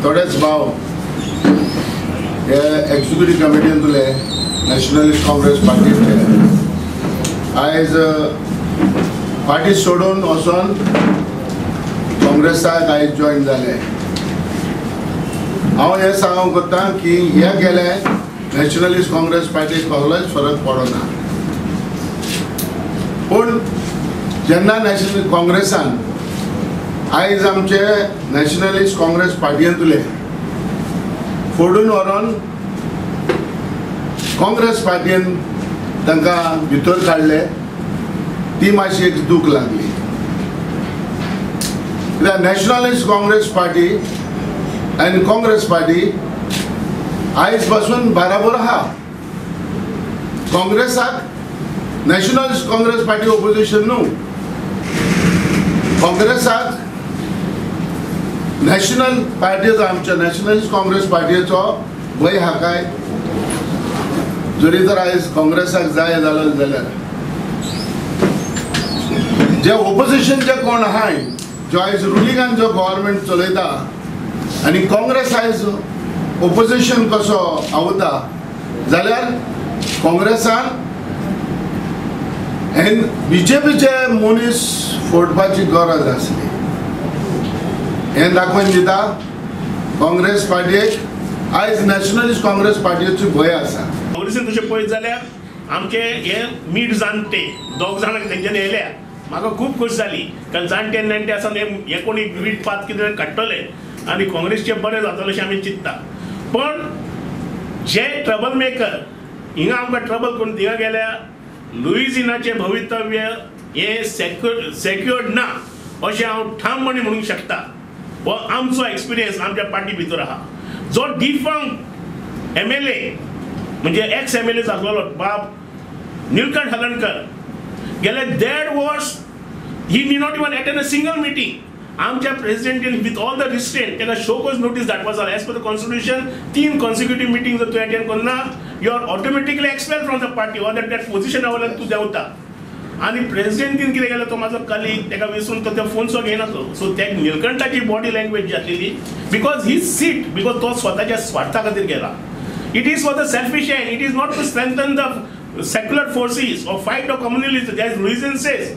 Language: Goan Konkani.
थोडेच भाव हे एक्झिक्युटिव्ह कमिटींतले नॅशनलिस्ट काँग्रेस पार्टीचे आयज पार्टी सोडून वचून काँग्रेसाक आयज जॉयन जाले. हांव हें सांगूंक कोत्ता की हे गेले नॅशनलिस्ट काँग्रेस पार्टीक कसलोच फरक पडना. पूण जेन्ना नॅशनल काँग्रेसान आयज आमचे नॅशनलिस्ट काँग्रेस पार्टींतले फोडून व्हरोन काँग्रेस पार्टीन तांकां भितर काडले ती मातशी एक दूख लागली. कित्याक नॅशनलिस्ट काँग्रेस पार्टी आनी काँग्रेस पार्टी आयज पासून बराबर आहा. काँग्रेसाक नॅशनलिस्ट काँग्रेस पार्टी ओपोजिशन न्हू, काँग्रेसाक नॅशनल पार्टीचो आमच्या नॅशनलिस्ट काँग्रेस पार्टीचो भंय हा काय जरी तर आयज काँग्रेसाक जाय जालो जाल्यार जे ओपोजिशनचे कोण आहाय जो आयज रुलिंगान जो गव्हर्मेंट चलयता आनी काँग्रेस आयज ओपोजिशन कसो आवता जाल्यार काँग्रेसान बीजेपीचे मनीस फोडपाची गरज आसली. हें दाखोवन दिता काँग्रेस पार्टीक आयज नॅशनलिस्ट काँग्रेस पार्टीची भंय आसा. काँग्रेसीन तशें पळयत जाल्यार आमचे हे मीठ जाणटे दोग जाणांक तेंच्यांनी येयल्या, म्हाका खूब खोश जाली कारण जाणटे नेणटे आसा हे कोणी मीठ पात कितें काडटले आनी काँग्रेसचें बरें जातलें अशें आमी चिंत्ता. पण जे ट्रबल मेकर हिंगा आमकां ट्रबल करून थिंगा गेल्या लुईजिनाचें भवितव्य हें सेक्युर्ड ना अशें हांव ठामपणी म्हणूंक शकता. हो आमचो एक्सपिरियन्स आमच्या पार्टी भितर आहा. जो डिफंक्ट MLA म्हणजे एक्स MLA जाल्लो बाब निलकंठ हळर्णकर गेले 1.5 वर्स he did not even attend a single meeting. आमच्या प्रेसिडेंटीन विथ ऑल the restraint ताका शो कॉज नोटीस धाडपा जाय. As per the constitution 3 consecutive meeting जर तूं एटेंड करना you are automatically expel from the party or that position वयल्यान तूं देंवता. आनी प्रेसिडेंटीन कितें केलें, तो म्हाजो कलीग ताका विसरून तो त्या फोन सो घेयनासलो. सो त्या निलकंठाची बॉडी लँग्वेज जी आसलेली because he seat because तो स्वताच्या स्वार्था खातीर गेला. It is for the selfish end, it is not to strengthen the secular forces or fight of communalism as Luizinho says.